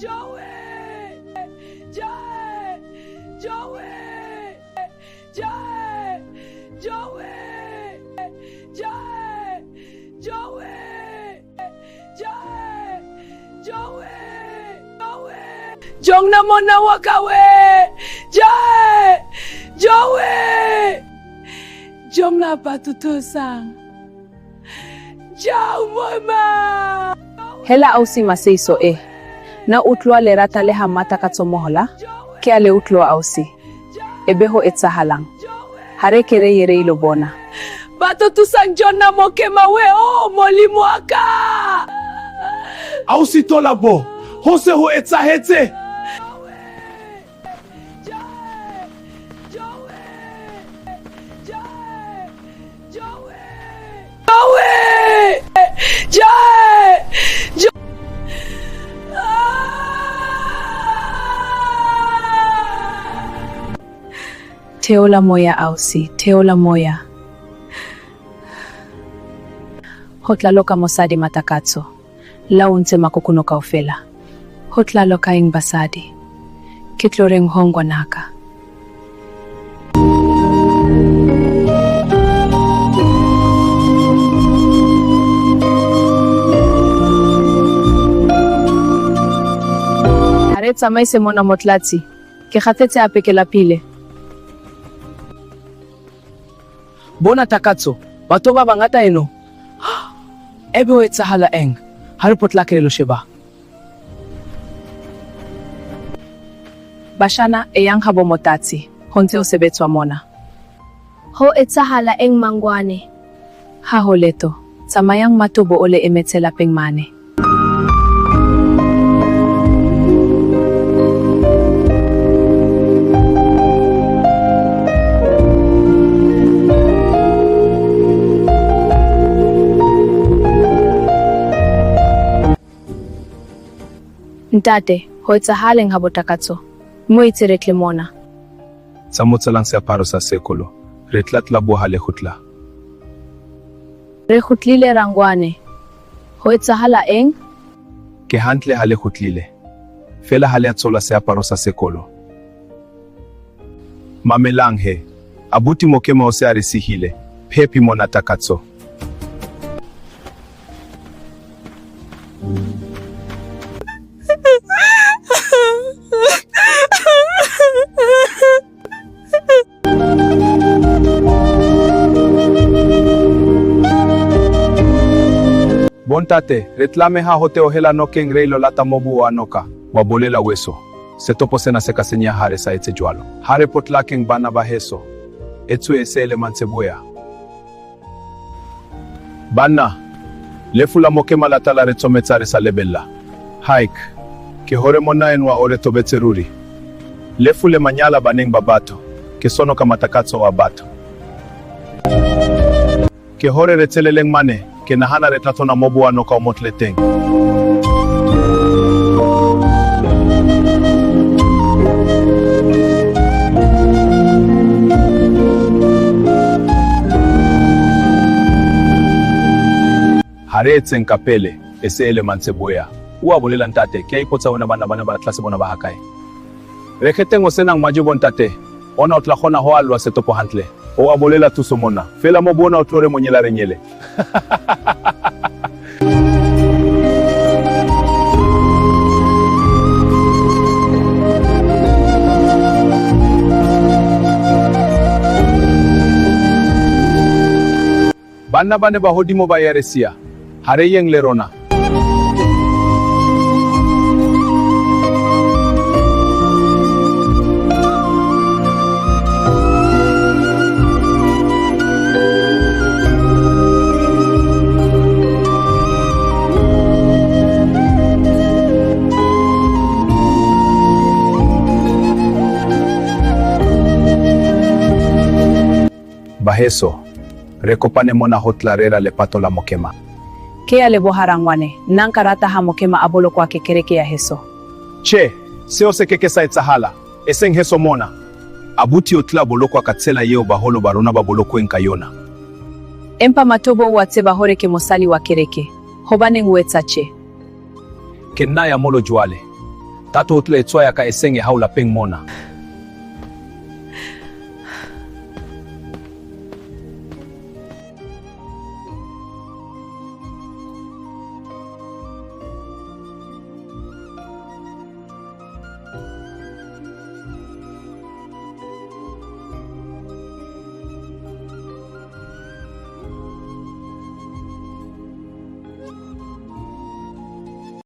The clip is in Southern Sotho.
Jowe! Joe! Jowe! Joe! Jowe! Joe! Jowe! Joe! Jowe! Jowe! Jong na monna wa ka we! Joe! Jowe! Jong la batho thusang. Jao mama! Hela ausi Maseiso e. Na utloa lerata le ha Matakatso mohola? Kea le utloa ausi. Ebe ho etsahalang? Ha re ke re ye re ilo bona. Batho thusang Jonna Mokema we oh Molimo wa ka! Ausi Tola bo, ho se ho etsahetse. Theola moya ausi, theola moya. Ho tla loka mosadi Matakatso. La o ntse makokono kaofela. Ho tla loka eng basadi? Ke tlo reng ho ngwanaka? Ha re tsamaise mona Motlatsi. Ke kgathetse hape ke lapile. Bona Takatso, batho ba bangata eno. Ebe ho etsahala eng? Ha re potlake re lo sheba. Bashana, eyang habo Motlatsi. Ho ntse ho sebetswa mona. Ho etsahala eng Mangwane? Ha ho letho. Tsamayang Matobo o le emetse lapeng mane. Ntate, ho etsahaleng habo Takatso? Mo itse re tle mona. Tsa mo tselang seaparo sa sekolo. Re tla tla boha le kgutla. Re kgutlile Rangwane. Ho etsahala eng? Ke hantle ha le kgutlile. Feela ha le a tshola seaparo sa sekolo. Mamelang he. Abuti Mokema o se a re sihile. Phepi mona Takatso. Bontate, re tlameha ho theohela nokeng re ilo lata mobu oa noka. Wa bolela weso. Setopo sena se ka senyeha ha re sa etse jwalo. Ha re potlakeng bana ba heso. Etsoe e se e le mantseboya. Banna, lefu la Mokema la tla la re tsometsa re sa lebella. Haik, ke hore monna enwa o re tobetse ruri. Lefu le manyala baneng ba batho, ke sono ka matakatso oa batho. Ke hore re tsheleleng mane, ke nahana re tla thona mobu wa noka o motle teng. Ha re etseng kapele, e se e le mantseboya. Ua bolela ntate, ke a ipotsa wena banna bana ba tlase bona ba hakae. Re kgetheng o senang majwe bo ntate, ona o tla kgona ho allwa setopo hantle. Oa bolela thuso monna, feela mobu ona o tlo re monyela re nyele. Banna ba ne ba hodimo ba ya re siya. Ha re yeng le rona. Baheso, re kopane mona ho tla rera lepato la Mokema. Kea leboha rangwane, nna nka rata ha Mokema a bolokwa ke kereke ya heso. Che, seo se ke ke sa etsahala, eseng heso mona. Abuti o tla bolokwa ka tsela eo baholo ba rona ba bolokweng ka yona. Empa Matobo o a tseba hore ke mosali wa kereke. Hobaneng o etsa tje? Ke nna ya molo jwale. Thato ho tlo etswa ya ka eseng ya hao lapeng mona.